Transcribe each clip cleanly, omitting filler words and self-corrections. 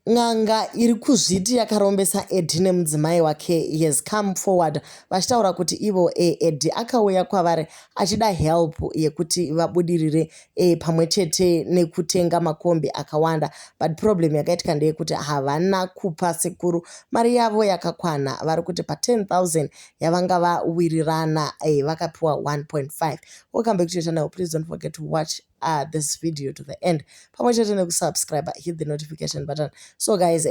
N'anga iri kuzviti yakarombesa Eddie nemudzimai wake has come forward vachitaura kuti ivo Eddie akauya kwavari achida help yekuti vabudirire pamwe chete nekutenga makombi akawanda but problem yakaitika ndeyekuti havana kupa sekuru mari yavo yakakwana. Vari kuti pa 10,000 yavanga vawirirana vakapiwa 1.5. Welcome back to your channel. Please don't forget to watch this video to the end pamwe chete nekusubscribe, hit the notification button. So guys,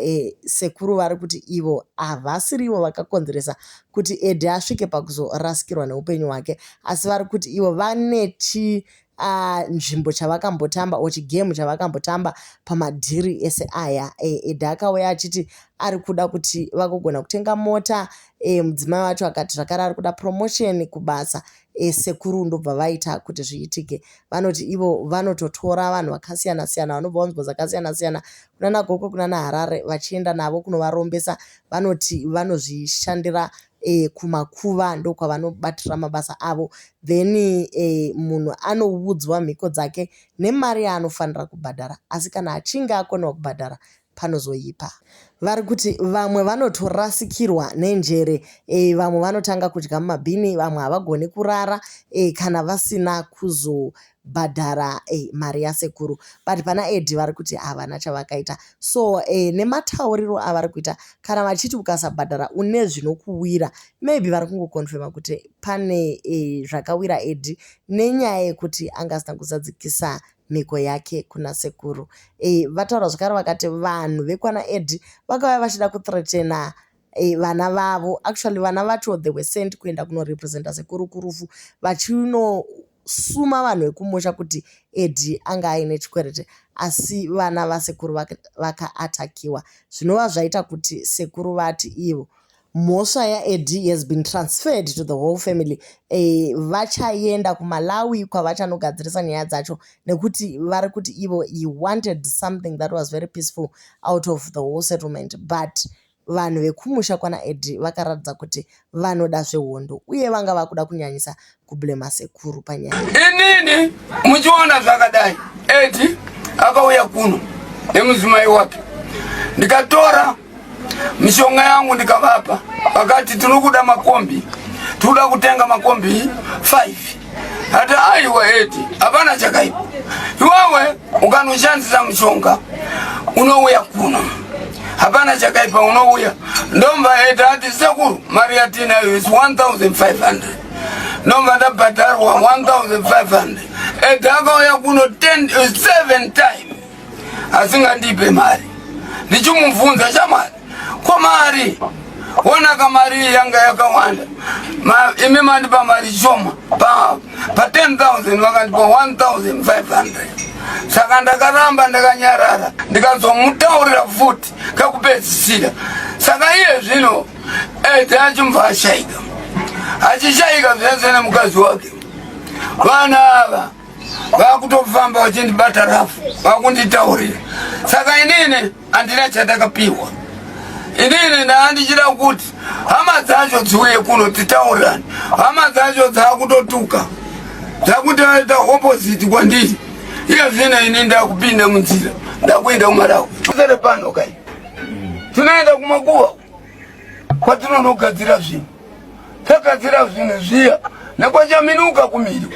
sekuru vari kuti ivo havasirivo vakakonzeresa kuti Eddie asvike pakuzorasikirwa neupenyu hwake, asi vari kuti ivo vane chi nzvimbo chavakambotamba o chigame chavakambotamba pamadhiri ese aya. Eddie akauya achiti ari kuda kuti vagogona kutenga mota. Mudzimai wacho akati zvakare ari kuda promotion kubasa. Sekuru ndobva vaita kuti zviitike. Vanoti ivo vanototora vanhu vakasiyana siyana vanobva kunzvimbo dzakasiyana siyana, kunana Gokwe, kunana Harare, vachienda navo kunovarombesa. Vanoti vanozvishandira kumakuva, ndokwavanobatira mabasa avo. Then munhu anoudzwa mhiko dzake nemari yaanofanira kubhadhara, asi kana achinge akoniwa kubhadhara panozoipa. Vari kuti vamwe vanotorasikirwa nenjere, vamwe vanotanga kudya mumabhini, vamwe havagoni kurara kana vasina kuzobhadhara mari yasekuru. But pana Eddie vari kuti havana chavakaita. So nematauriro avari kuita, kana vachiti ukasabhadhara une zvinokuwira, maybe vari kungoconfirma kuti pane zvakawira Eddie nenyaya yekuti anga asina kuzadzikisa mhiko yake kuna sekuru. Vataura zvakare vakati vanhu vekwana Eddie vakauya vachida kuthreatena vana vavo. Actually vana vacho, they were sent kuenda kunorepresenta sekuru kurufu, vachinosuma vanhu vekumusha kuti Eddie anga aine chikwerete, asi vana vasekuru vakaattackiwa, zvinova zvaita kuti sekuru vati ivo mhosva yaEddie has been transferred to the whole family. Vachaenda kuMalawi kwavachanogadzirisa nyaya dzacho, nekuti vari kuti ivo he wanted something that was very peaceful out of the whole settlement, but vanhu vekumusha kwana Eddie vakaratidza kuti vanoda zvehondo uye vanga vakuda kunyanyisa kublema sekuru panyaya. Inini muchiona zvakadai, Eddie akauya kuno nemudzimai wake, ndikatora mishonga yangu ndikavapa. Vakati tiri kuda makombi, tikuda kutenga makombi 5. Ati aiwa Eddie, hapana chakaipa, iwewe ukanoshandisa mushonga unouya kuno, hapana chakaipa, unouya. Ndomva Eddie ati, "Sekuru, mari yatinayo is 1500." Ndomva ndabhadharwa 1500. Eddie akauya kuno 10 7 time asingandipe mari. Ndichimubvunza, "Shamwari, ko mari wonaka, mari yanga yakawanda, imi mandipa mari shoma pa 10,000, vakandipa 1500." Saka ndakaramba ndakanyarara, ndikazomutaurira futi kakupedzisira. Saka iye zvino Eddie achimva ashayika, achishayika zvese nemukadzi wake. Vana ava vakutofamba vachindibata rafu, vakunditaurira. Saka inini handina chandakapiwa. Inini ndaa ndichida kuti hama dzacho dziuye kuno titaurirane. Hama dzacho dzakutotuka, dzakutoita opposite kwandiri. Iye zvino ini ndakupinda munzira, ndakuenda kuMalawi. Sere pano kai tinoenda kumakuva kwatinonogadzira zvinhu. Tagadzira zvinhu zviya nekwachaminuka kumiro,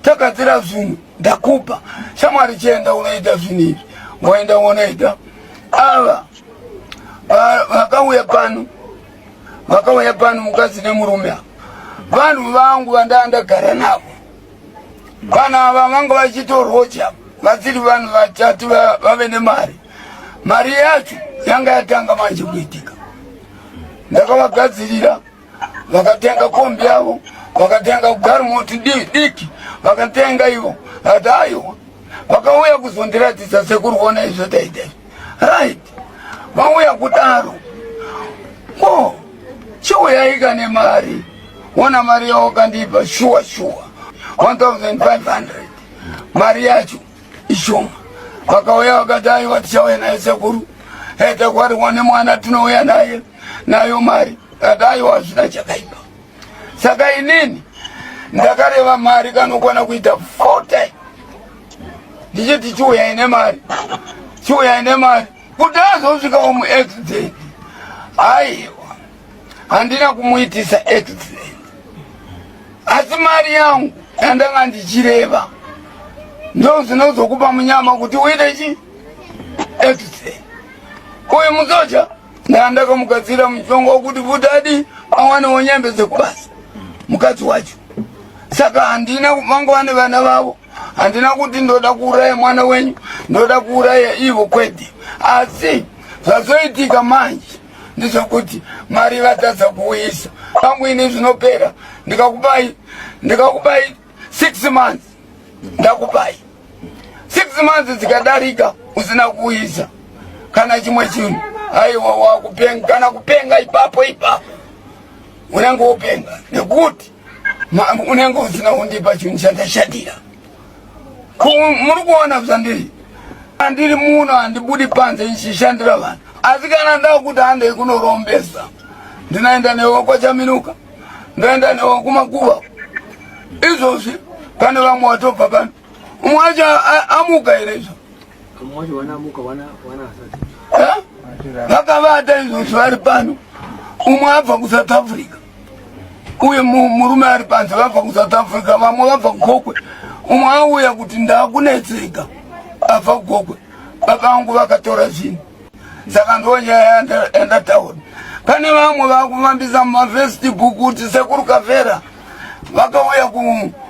tagadzira zvinhu, ndakupa, "Shamwari, chienda unoita zvinhu izvi." Waenda unoita. Ava vakauya pano, vakauya pano mukadzi nemurume ava, vanhu vangu vandaa ndagara navo. Vanhu ava vanga vachitoroja, vasiri vanhu vachati vave nemari. Mari yacho yanga yatanga manje kuitika. Ndakavagadzirira, vakatenga kombi yavo, vakatenga garumoti diki, vakatenga ivo. Ati aiwa, vakauya kuzondiratidza, "Sekuru, kuona izvo taita right." Vauya kudaro, ko chiuyaika nemari, ona mari yawakandipa, shuwa shuwa 1500, mari yacho ishoma. Vakauya vakati, "Aiwa, tichauya naye sekuru, takwariwa nemwana, tinouya naye nayo mari." Ati aiwa, hazvina chakaipa. Saka inini ndakareva mari kanokwana kuita 4 time ndichiti, "Chiuyai nemari, chiuyai nemari." Kuti azosvikawo muaccident, aiwa, handina kumuitisa accident, asi mari yangu yandanga ndichireva ndo zvinozokupa munyama kuti uite chi accident. Uyu musoja ndanga ndakamugadzira mushonga wekuti futi adi awanewo nyembe dzekubasa mukadzi wacho. Saka handina vanga vane vana vavo, handina kuti ndoda kuuraya mwana wenyu, ndoda kuuraya ivo, kwete. Asi zvazoitika manje ndezvekuti mari vatadza kuuyisa pangu ini zvinopera, ndikakupai ndikakupai 6 months, ndakupai 6 months, dzikadarika usina kuuyisa kana chimwe chinhu, aiwa, wakupenga. Kana kupenga ipapo ipapo unenge wopenga, nekuti unenge usina kundipa chinhu chandashandira. Muri kuona zvandiri, andiri muno, handibudi panze ndichishandira vanhu. Asi kana ndakuti handei kunorombesa, ndinoenda newe kwaChaminuka, ndoenda newe kumakuva. Izvozvi pane vamwe watobva pano, umwe wacho amuka here izvo? Vakavata izvozvi vari pano. Umwe abva kuSouth Africa, uye murume ari panze, vabva kuSouth Africa, vamwe vabva kuGokwe. Umwe auya kuti ndakunetseka, abva kuGokwe. Baba vangu vakatora zvinhu, saka ndo nyaya yandataura. Pane vamwe vakuvambisa mumafacebook kuti Sekuru Kafera vakauya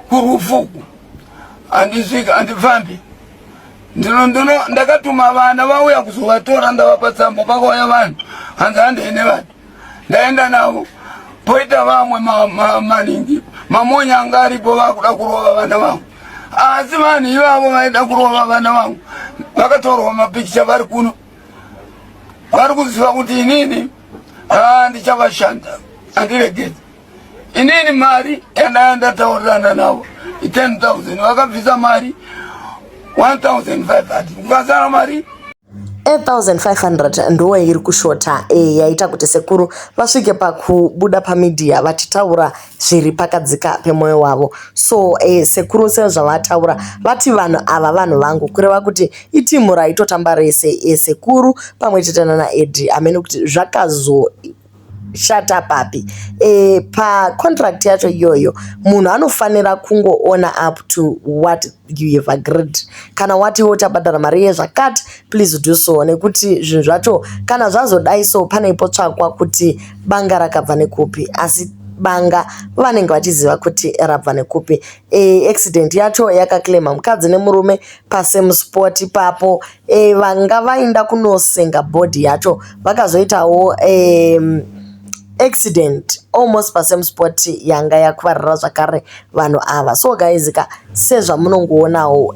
kurufuku. Handisvika, handifambi. Ndino ndakatuma vana vauya kuzovatora, ndavapa tsamba. Pakauya vanhu, hanzi handei nevanhu, ndaenda navo. Poita vamwe maningi mamonya anga aripo, vakuda kurova vana vangu. Asi vanhu ivavo vaida kurova vana vangu vakatorwa mapikicha, vari kuno, vari kuziva kuti inini ndichavashanda, handiregedzi. Inini mari yandaya ndataurirana navo i10 000, vakabvisa mari 1500, kukasara mari 8500 ndo iri kushota yaita kuti sekuru vasvike pakubuda pamedia vachitaura zviri pakadzika pemwoyo wavo. So sekuru sezvavataura, vati vanhu ava vanhu vangu, kureva kuti iteam raitotamba rese, sekuru pamwe chete nana Edi. Hamene kuti zvakazo shata papi pacontract yacho iyoyo. Munhu anofanira kungoona up to what you have agreed. Kana watiwo uchabhadhara mari yezvakati, please do so, nekuti zvinhu zvacho kana zvazodai so, pane potsvakwa kuti banga rakabva nekupi, asi banga vanenge vachiziva kuti rabva nekupi. Accident yacho yakaclaima mukadzi nemurume pasame spot ipapo. Vanga vaenda kunosenga body yacho vakazoitawo accident almost pasame spot yanga yakuvarira zvakare vanhu ava. So guys ka, sezvamunongoonawo,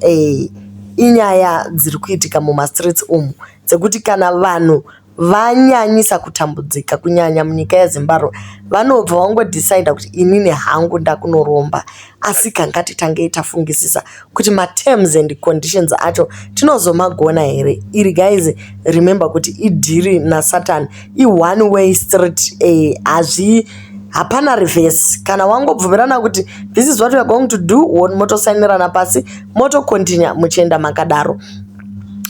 inyaya dziri kuitika mumastreets umu dzekuti kana vanhu vanyanyisa kutambudzika, kunyanya munyika yeZimbabwe, vanobva vangodecida kuti inini hangu ndakunoromba. Asi kangatitangei tafungisisa kuti materms and conditions acho tinozomagona here. Iri guys, remember kuti idhiri nasatan, ione way street, hazvi hapana reverse. Kana wangobvumirana kuti this is what we are going to do, motosainirana pasi, motocontinue muchienda makadaro.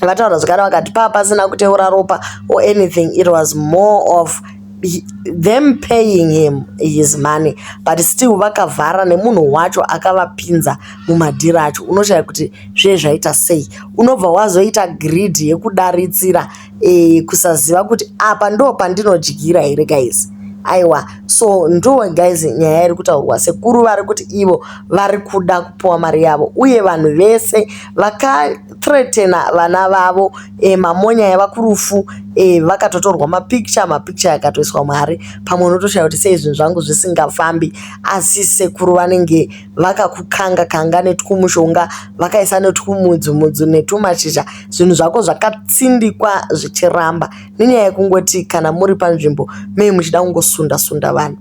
Vataura zvakare vakati paa pasina kuteura ropa or anything, it was more of them paying him his money, but still vakavhara nemunhu wacho akavapinza mumadhiri acho. Unoshaya kuti zviye zvaita sei, unobva wazoita greed yekudaritsira, kusaziva kuti apa ndo pandinodyira here guys. Aiwa, so ndo guys nyaya iri kutaurwa. Sekuru vari kuti ivo vari kuda kupiwa mari yavo, uye vanhu vese vakathreatena vana vavo, mamonya yava kurufu, vakatotorwa mapicture, mapicture akatoiswa mari. Pamwe unotoshaya kuti sei zvinhu zvangu zvisingafambi, asi sekuru vanenge vakakukanga kanga netwumushonga, vakaisa netwumudzumudzu netwumashizha, zvinhu zvako zvakatsindikwa zvichiramba, nenyaya yekungoti kana muri panzvimbo mei muchida kungosunda sunda vanhu.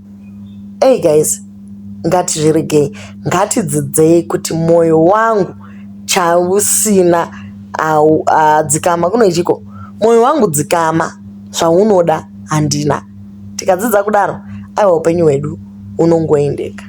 Ei guys, ngatizviregei, ngatidzidzei kuti mwoyo wangu chausina dzikama kunoichiko, mwoyo wangu dzikama, zvaunoda handina. Tikadzidza kudaro, aiwa, upenyu hwedu hunongoendeka.